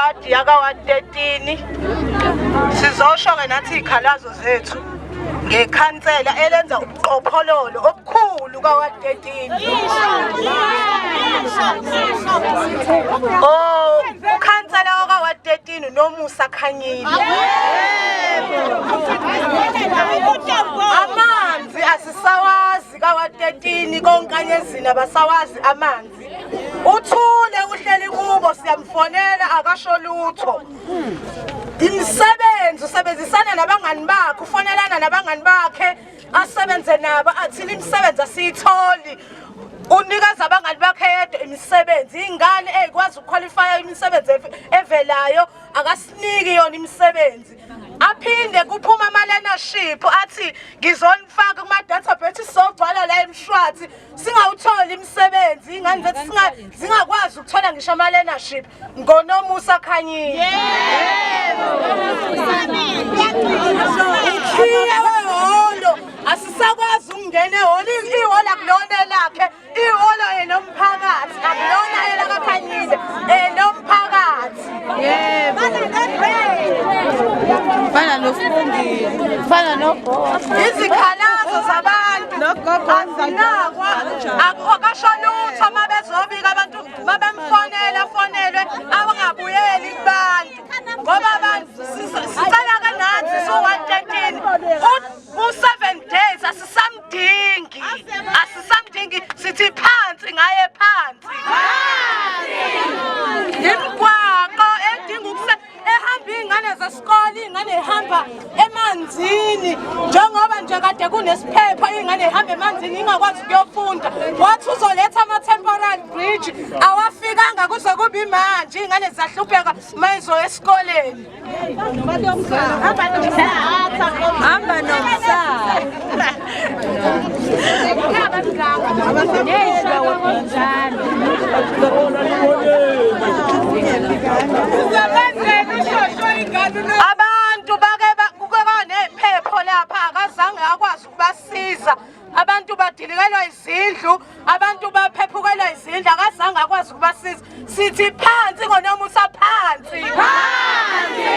Wadi yaka-ward 13. Sizosho-ke nathi iy'khalazo zethu ngekhansela elenza ubuqophololo obukhulu ka-ward 13. Oh, ukhansela waka-ward 13 uNomusa Khanyile. Amanzi asisawazi ka-ward 13 konkanyezini abasawazi amanzi. Uthule uhleli kubo siyamfonela akasho lutho. Imisebenzi usebenzisana nabangani bakhe, ufonelana nabangani bakhe asebenze nabo athini imisebenzi asiyitholi. Unikeza abangani bakhe yedwa imisebenzi, ingane ezikwazi ukuqualifya imisebenzi evelayo akasiniki yona imisebenzi. Aphinde kuphuma ama-learnership athi ngizonifaka kuma-database sizogcwala la eMshwathi singawutholi imisebenzi ingane zethu zingakwazi ukuthola ngisho ama-learnership ngoNomusa Khanyile. Ukhiye wehholo asisakwazi ukungena ehholo, ihholo akulona elakhe, ihholo elomphakathi akulona elakaKhanyile, elomphakathi. Yebo. Fana noSibongile. Fana nogogo. Izikhalazo zabantu Nogogo azinakwa, akasho lutho uma bezobika abantu babemfonela fonelwe abangabuyeli kubantu ngoba abantu sicela ke nathi su-113 u-7 days asisamdingi, asisamdingi, sithi phansi ngaye phansi. Imigwaqo edinga ukuse ehamba iy'ngane zesikole, iy'ngane y'hamba emanzini njengoba nje kade kunesiphepho, iy'ngane y'hamba emanzini ingakwazi ukuyofunda. Wathi uzoletha ama-temporal bridge awafikanga kuze kube imanje, iy'ngane ziyahlupheka uma izoya esikoleni. Hamba nomsa. Abantu bake kuke kwanephepho lapha akazange akwazi ukubasiza. Abantu badilikelwa izindlu, abantu baphephukelwa izindlu, akazange akwazi ukubasiza. Sithi phansi ngoNomusa, phansi. Phansi.